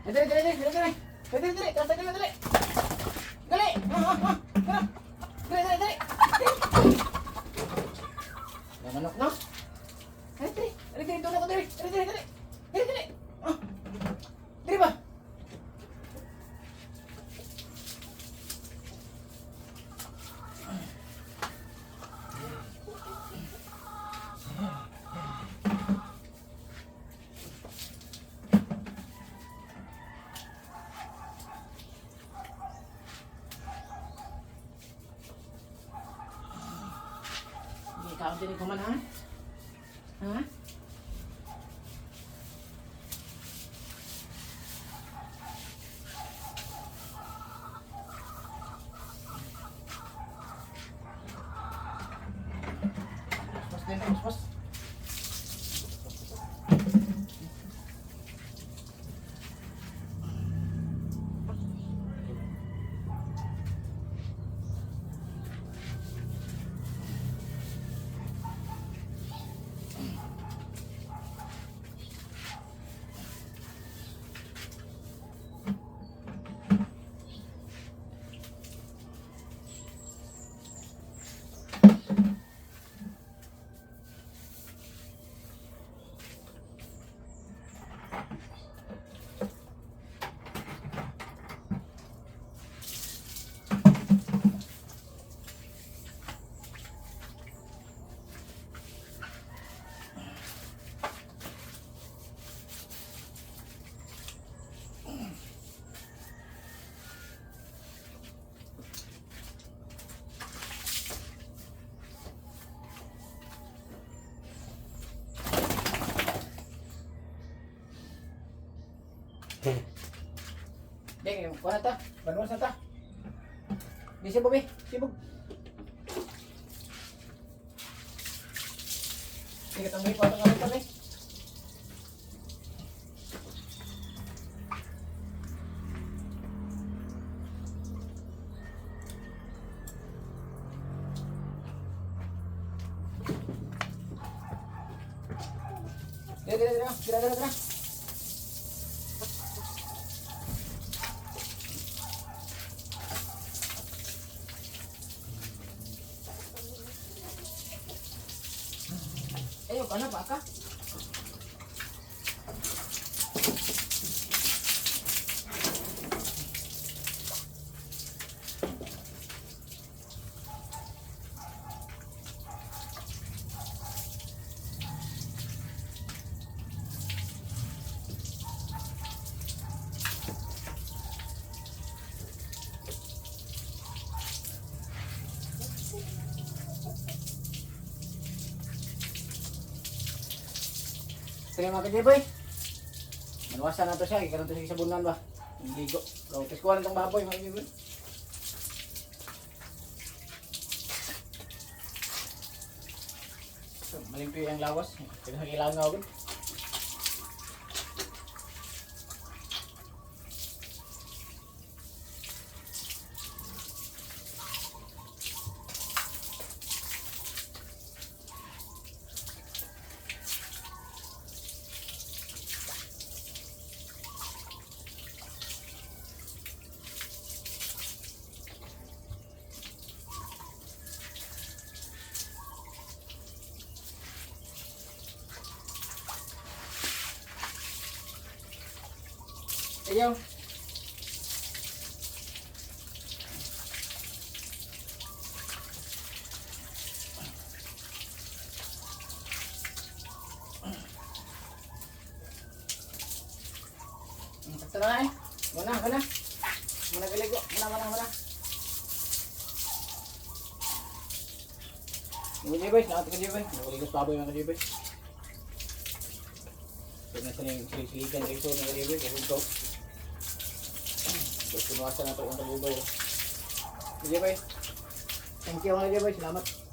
Dali, dali, dali, dali, dali. Dali, dali, dali, dali, dali. Dali. Ah, ah, ah. Tara. Dali, dali, dali. May manok, no? Dali, dali. Dali, dali, doon ako, dali. Dali, dali, dali. Dali, dali. Ah. Dali ba? Hindi, kaunti ni kuman, ha? Ha? Paspas din, paspas. Deng, kuha na ta. Banuas na ta. Di sibog eh. Sibog. Sige, tamay pa ito kami eh. Dira, dira, dira, dira, dira, dira. Ayo, kana pa ka? Sige mga ka-J-Boy. Manuwasan na to siya. Ikaroon to siya sa bunan ba? Ang ligo. So, piskuhan itong baboy mga ka-J-Boy. So, malimpi ang lawas. Kaya kailangan ako. Ayaw. Sakto na eh. Muna, muna. Muna galigo. Muna, muna, muna. Mga J-Boy, salamat ka J-Boy. Nakuligos baboy mga J-Boy. Pwede na sila yung silisilikan dito mga J-Boy. Kaya ito. Tapos pinuwasan na ito kung tagubay. Mga J-Boy. Thank you mga J-Boy. Salamat.